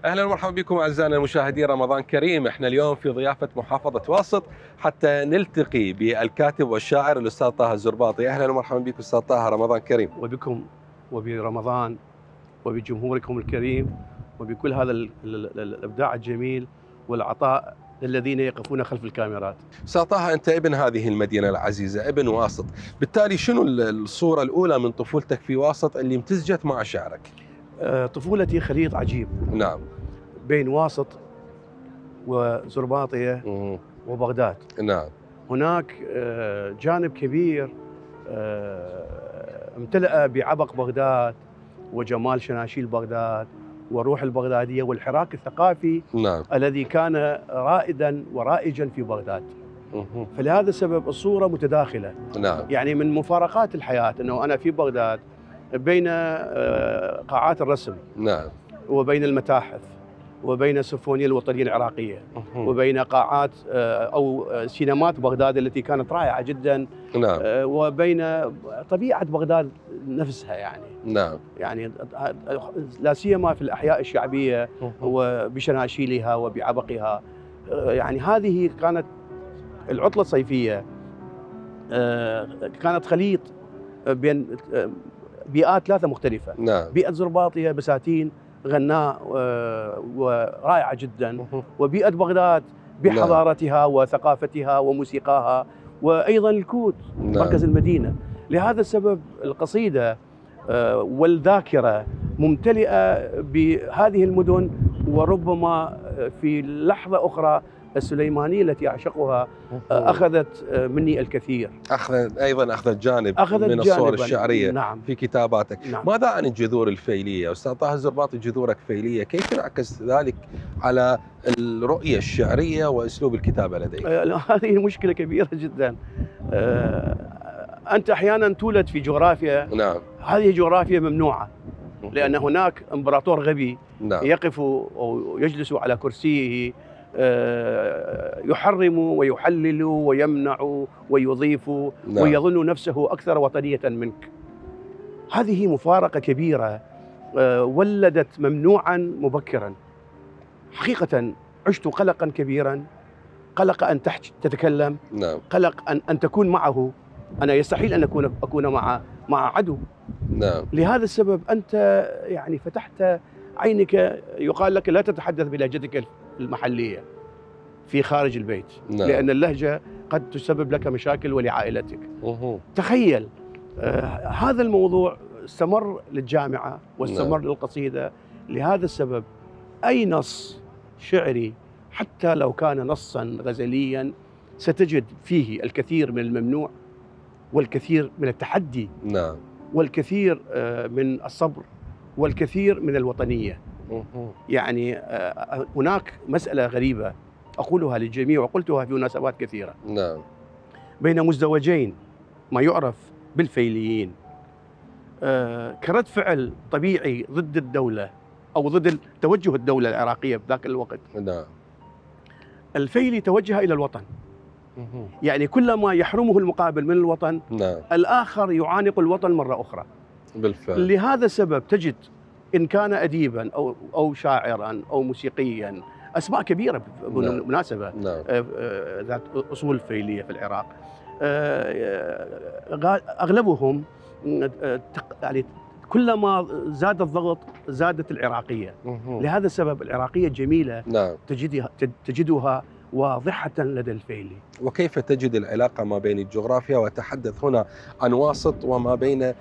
اهلا ومرحبا بكم اعزائنا المشاهدين، رمضان كريم. احنا اليوم في ضيافه محافظه واسط حتى نلتقي بالكاتب والشاعر الاستاذ طه الزرباطي. اهلا ومرحبا بك استاذ طه، رمضان كريم. وبكم وبرمضان وبجمهوركم الكريم وبكل هذا الابداع الجميل والعطاء للذين يقفون خلف الكاميرات. استاذ طه، انت ابن هذه المدينه العزيزه، ابن واسط، بالتالي شنو الصوره الاولى من طفولتك في واسط اللي امتزجت مع شعرك؟ طفولتي خليط عجيب. نعم. بين واسط وزرباطيه وبغداد. نعم. هناك جانب كبير امتلأ بعبق بغداد وجمال شناشيل بغداد وروح البغدادية والحراك الثقافي. نعم. الذي كان رائدا ورائجا في بغداد. فلهذا السبب الصورة متداخلة. نعم. يعني من مفارقات الحياة أنه أنا في بغداد بين قاعات الرسم. نعم. وبين المتاحف وبين السيمفونية الوطنية العراقية وبين قاعات أو سينمات بغداد التي كانت رائعة جدا. نعم. وبين طبيعة بغداد نفسها يعني. نعم. يعني لا سيما في الأحياء الشعبية وبشناشيلها وبعبقها. يعني هذه كانت العطلة الصيفية، كانت خليط بين بيئات ثلاثة مختلفة. نعم. بيئة زرباطية بساتين غناء ورائعة جدا، وبيئة بغداد بحضارتها وثقافتها وموسيقاها، وأيضا الكوت مركز المدينة. لهذا السبب القصيدة والذاكرة ممتلئة بهذه المدن، وربما في لحظة أخرى السليمانية التي أعشقها أخذت مني الكثير. أخذت جانب من الصور الشعرية. نعم. في كتاباتك. نعم. ماذا عن الجذور الفيلية؟ أستاذ طه الزرباطي جذورك فيلية، كيف ينعكس ذلك على الرؤية الشعرية وأسلوب الكتابة لديك؟ هذه مشكلة كبيرة جدا. أنت أحيانا تولد في جغرافيا. نعم. هذه جغرافيا ممنوعة، لأن هناك إمبراطور غبي. نعم. يقف أو يجلس على كرسيه يحرم ويحلل ويمنع ويضيف. نعم. ويظن نفسه أكثر وطنية منك. هذه مفارقة كبيرة ولدت ممنوعا مبكرا. حقيقة عشت قلقا كبيرا، قلق أن تتكلم. نعم. قلق أن تكون معه. أنا يستحيل أن أكون مع عدو. نعم. لهذا السبب أنت يعني فتحت عينك، يقال لك لا تتحدث بلهجتك المحلية في خارج البيت. نعم. لأن اللهجة قد تسبب لك مشاكل ولعائلتك. تخيل هذا الموضوع استمر للجامعة واستمر. نعم. للقصيدة. لهذا السبب أي نص شعري حتى لو كان نصا غزليا ستجد فيه الكثير من الممنوع والكثير من التحدي. نعم. والكثير من الصبر والكثير من الوطنية. يعني هناك مسألة غريبة أقولها للجميع وقلتها في مناسبات كثيرة. نعم. بين مزدوجين ما يعرف بالفيليين كرد فعل طبيعي ضد الدولة أو ضد توجه الدولة العراقية في ذاك الوقت. نعم. الفيلي توجه إلى الوطن. يعني كلما يحرمه المقابل من الوطن. نعم. الآخر يعانق الوطن مرة أخرى. بالفعل. لهذا السبب تجد إن كان أديبا أو شاعرا أو موسيقيا، أسماء كبيرة بالمناسبة. نعم. ذات أصول فيلية في العراق، أغلبهم يعني كلما زاد الضغط زادت العراقية. لهذا السبب العراقية الجميلة. نعم. تجدها واضحة لدى الفيلي. وكيف تجد العلاقة ما بين الجغرافيا، وتحدث هنا عن واسط، وما بين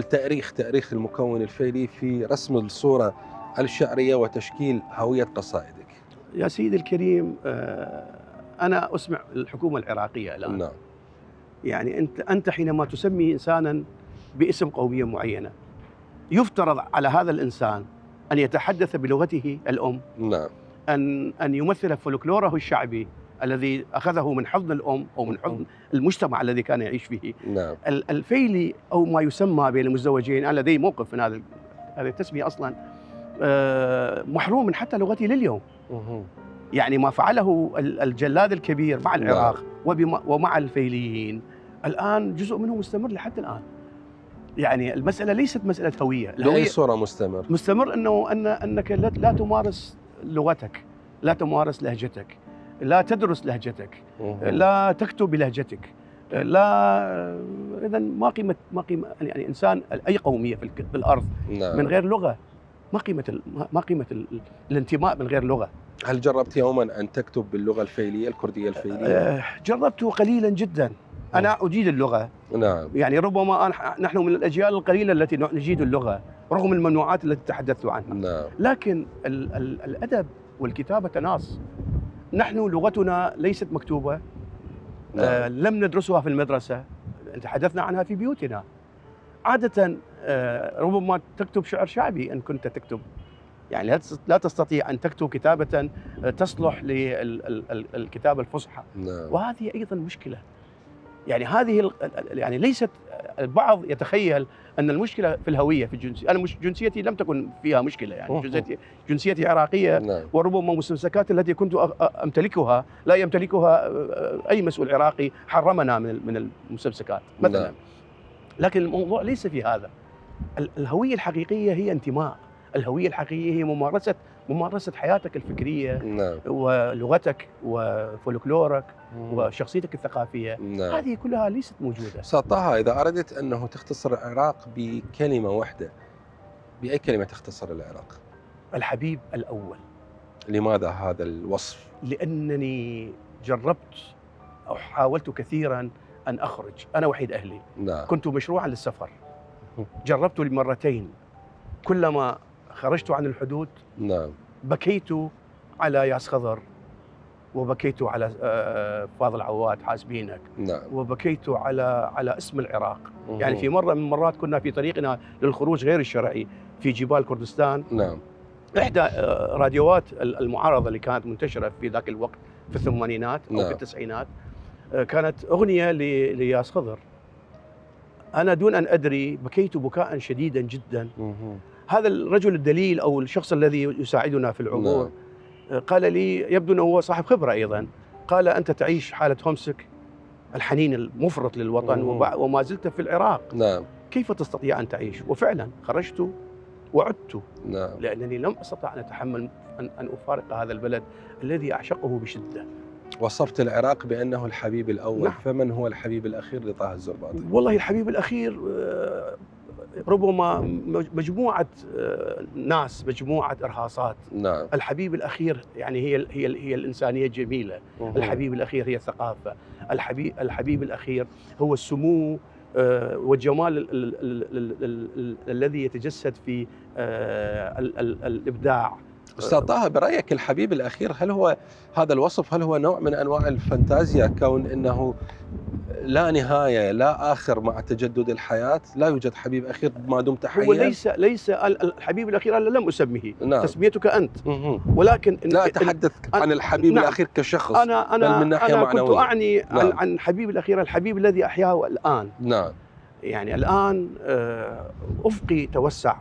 تاريخ المكون الفيلي في رسم الصورة الشعرية وتشكيل هوية قصائدك؟ يا سيدي الكريم، أنا أسمع الحكومة العراقية الآن. نعم. يعني أنت حينما تسمي إنسانا باسم قومية معينة يفترض على هذا الإنسان أن يتحدث بلغته الأم. نعم. أن يمثل فولكلوره الشعبي الذي أخذه من حضن الأم أو من حضن المجتمع الذي كان يعيش فيه. نعم. الفيلي أو ما يسمى بين المزدوجين، أنا لدي موقف من هذه التسمية أصلا، محروم من حتى لغتي لليوم. يعني ما فعله الجلاد الكبير مع العراق ومع الفيليين الآن جزء منه مستمر لحد الآن. يعني المسألة ليست مسألة هوية. بأي صورة مستمر؟ مستمر أنك لا تمارس لغتك، لا تمارس لهجتك، لا تدرس لهجتك، لا تكتب بلهجتك، لا. اذا ما قيمه يعني انسان اي قوميه في الارض من غير لغه، ما قيمه الانتماء من غير لغه. هل جربت يوما ان تكتب باللغه الفيليه الكرديه الفيليه؟ جربته قليلا جدا. انا اجيد اللغه. نعم. يعني ربما نحن من الاجيال القليله التي نجيد اللغه رغم الممنوعات التي تحدثت عنها. نعم. لكن الادب والكتابه تناص. نحن لغتنا ليست مكتوبه. نعم. لم ندرسها في المدرسه، تحدثنا عنها في بيوتنا. عاده ربما تكتب شعر شعبي ان كنت تكتب، يعني لا تستطيع ان تكتب كتابه تصلح للكتابه الفصحى. نعم. وهذه ايضا مشكله. يعني هذه يعني ليست، البعض يتخيل ان المشكله في الهويه في الجنسيه. انا جنسيتي لم تكن فيها مشكله، يعني جنسيتي عراقيه. نعم. وربما المستمسكات التي كنت امتلكها لا يمتلكها اي مسؤول عراقي حرمنا من المستمسكات مثلا. نعم. لكن الموضوع ليس في هذا. الهويه الحقيقيه هي انتماء، الهويه الحقيقيه هي ممارسه حياتك الفكريه. نعم. ولغتك وفولكلورك وشخصيتك الثقافيه. نعم. هذه كلها ليست موجوده. أستاذ طه، اذا اردت انه تختصر العراق بكلمه واحده، باي كلمه تختصر العراق؟ الحبيب الاول. لماذا هذا الوصف؟ لانني جربت او حاولت كثيرا ان اخرج، انا وحيد اهلي. نعم. كنت مشروعا للسفر، جربت لمرتين. كلما خرجت عن الحدود نعم بكيت على ياس خضر، وبكيت على فاضل عواد حاسبينك. نعم. وبكيت على اسم العراق. يعني في مرة من المرات كنا في طريقنا للخروج غير الشرعي في جبال كردستان. نعم. إحدى راديوات المعارضة اللي كانت منتشرة في ذاك الوقت في الثمانينات أو في التسعينات كانت أغنية لياس خضر. أنا دون أن أدري بكيت بكاء شديدا جدا. هذا الرجل الدليل أو الشخص الذي يساعدنا في العبور قال لي، يبدو أنه هو صاحب خبرة أيضا، قال: أنت تعيش حالة هومسك، الحنين المفرط للوطن، وما زلت في العراق. نعم. كيف تستطيع أن تعيش؟ وفعلا خرجت وعدت. نعم. لأنني لم أستطع أن أتحمل أن أفارق هذا البلد الذي أعشقه بشدة. وصفت العراق بأنه الحبيب الأول. نعم. فمن هو الحبيب الأخير لطه الزرباطي؟ والله الحبيب الأخير ربما مجموعة ناس، مجموعة إرهاصات. نعم. الحبيب الأخير يعني هي الإنسانية الجميلة. الحبيب الأخير هي الثقافة. الحبيب الأخير هو السمو والجمال الذي يتجسد في الإبداع. أستاذ طه، برأيك الحبيب الأخير، هل هو هذا الوصف، هل هو نوع من أنواع الفانتازيا، كون أنه لا نهاية لا آخر مع تجدد الحياة، لا يوجد حبيب أخير ما دمت حيا؟ هو ليس الحبيب الأخير، أنا لم أسميه. نعم. تسميتك أنت. ولكن لا أتحدث عن الحبيب نعم. الأخير كشخص، بل من ناحية معنوية. كنت أعني نعم. عن الحبيب الأخير، الحبيب الذي أحياه الآن. نعم. يعني الآن أفقي توسع،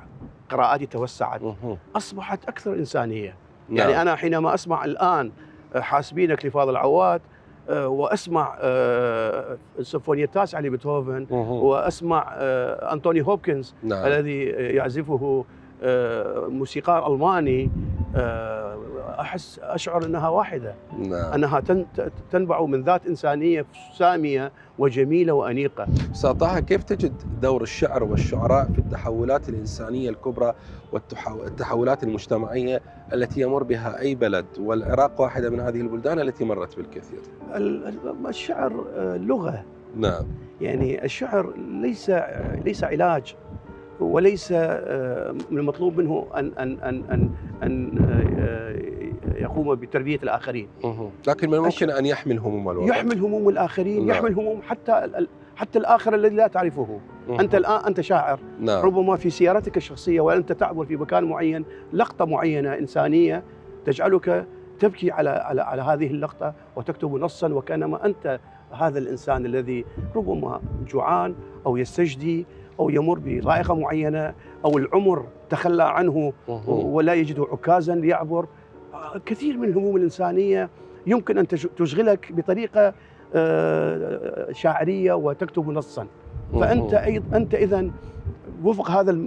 قراءاتي توسعت، أصبحت أكثر إنسانية. نعم. يعني أنا حينما أسمع الآن حاسبينك لفاضل عواد، وأسمع السيمفونية التاسعة لبيتهوفن، وأسمع أنتوني هوبكنز. نعم. الذي يعزفه موسيقار ألماني، أشعر أنها واحدة. نعم. أنها تنبع من ذات إنسانية سامية وجميلة وأنيقة. أستاذ طه، كيف تجد دور الشعر والشعراء في التحولات الإنسانية الكبرى والتحولات المجتمعية التي يمر بها أي بلد، والعراق واحدة من هذه البلدان التي مرت بالكثير؟ الشعر لغة. نعم. يعني الشعر ليس علاج، وليس من المطلوب منه أن يقوم بتربية الآخرين. لكن من الممكن أن يحمل هموم الوطن، يحمل هموم الآخرين. نعم. يحمل هموم حتى الآخر الذي لا تعرفه. أنت الآن أنت شاعر. نعم. ربما في سيارتك الشخصية وأنت تعبر في مكان معين لقطة معينة إنسانية تجعلك تبكي على هذه اللقطة وتكتب نصا، وكأنما أنت هذا الإنسان الذي ربما جوعان أو يستجدي أو يمر بضائقة معينة، أو العمر تخلى عنه ولا يجد عكازا ليعبر. كثير من الهموم الإنسانية يمكن أن تشغلك بطريقة شاعرية وتكتب نصا. فأنت إذن وفق هذا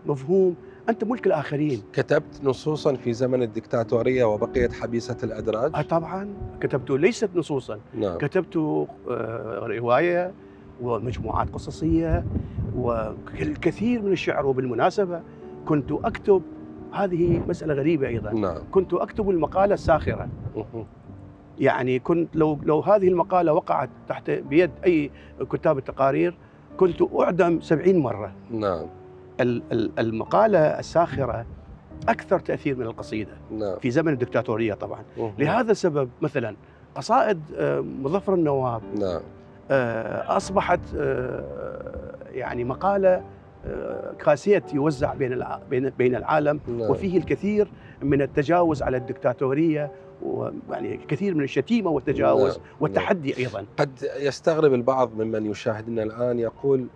المفهوم أنت ملك الآخرين. كتبت نصوصا في زمن الدكتاتورية وبقيت حبيسة الأدراج؟ طبعا كتبت، ليست نصوصا، نعم. كتبت رواية ومجموعات قصصية والكثير من الشعر. وبالمناسبة كنت أكتب، هذه مسألة غريبة أيضا، نعم. كنت أكتب المقالة الساخرة. مه. يعني كنت لو هذه المقالة وقعت تحت بيد أي كتاب التقارير كنت أعدم 70 مرة. نعم. المقالة الساخرة أكثر تأثير من القصيدة. نعم. في زمن الدكتاتورية طبعا. مه. لهذا السبب مثلا قصائد مظفر النواب نعم. أصبحت يعني مقالة كاسيت يوزع بين العالم. نعم. وفيه الكثير من التجاوز على الدكتاتورية، ويعني كثير من الشتيمة والتجاوز. نعم. والتحدي أيضا. قد يستغرب البعض ممن يشاهدنا الآن، يقول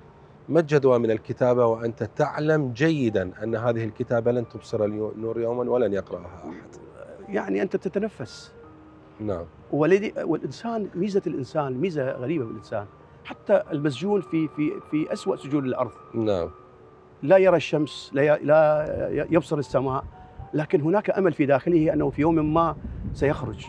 ما الجدوى من الكتابة وأنت تعلم جيدا أن هذه الكتابة لن تبصر النور يوما ولن يقرأها أحد؟ يعني أنت تتنفس. نعم. والإنسان، ميزة الإنسان، ميزة غريبة بالإنسان، حتى المسجون في أسوأ سجون الأرض. نعم. لا يرى الشمس، لا يبصر السماء، لكن هناك أمل في داخله أنه في يوم ما سيخرج.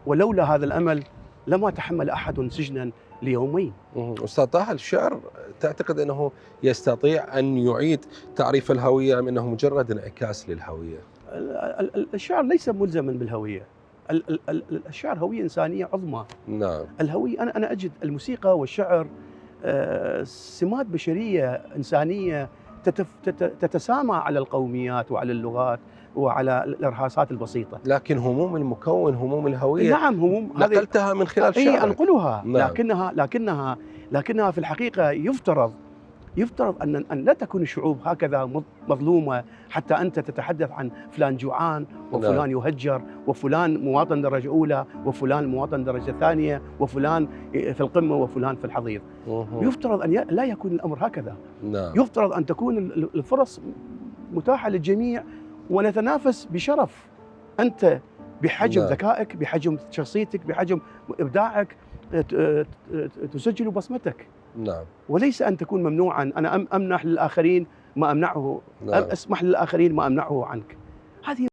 ولولا هذا الأمل لما تحمل أحد سجنا ليومين. أستاذ طه، الشعر تعتقد أنه يستطيع أن يعيد تعريف الهوية أم أنه مجرد انعكاس للهوية؟ الشعر ليس ملزما بالهوية. الشعر هوية إنسانية عظمى. نعم. الهوية، أنا أجد الموسيقى والشعر سمات بشرية إنسانية تتسامى على القوميات وعلى اللغات وعلى الإرهاصات البسيطة. لكن هموم المكون، هموم الهوية، نعم، هموم نقلتها من خلال شعرك. أنقلها. نعم. لكنها في الحقيقة يفترض أن لا تكون الشعوب هكذا مظلومة، حتى أنت تتحدث عن فلان جوعان وفلان يهجر وفلان مواطن درجة أولى وفلان مواطن درجة ثانية وفلان في القمة وفلان في الحضيض. يفترض أن لا يكون الأمر هكذا. نعم. يفترض أن تكون الفرص متاحة للجميع ونتنافس بشرف. أنت بحجم ذكائك، بحجم شخصيتك، بحجم إبداعك تسجل بصمتك. نعم. وليس أن تكون ممنوعا. أنا أمنح للآخرين ما أمنعه. نعم. أسمح للآخرين ما أمنعه عنك. هذه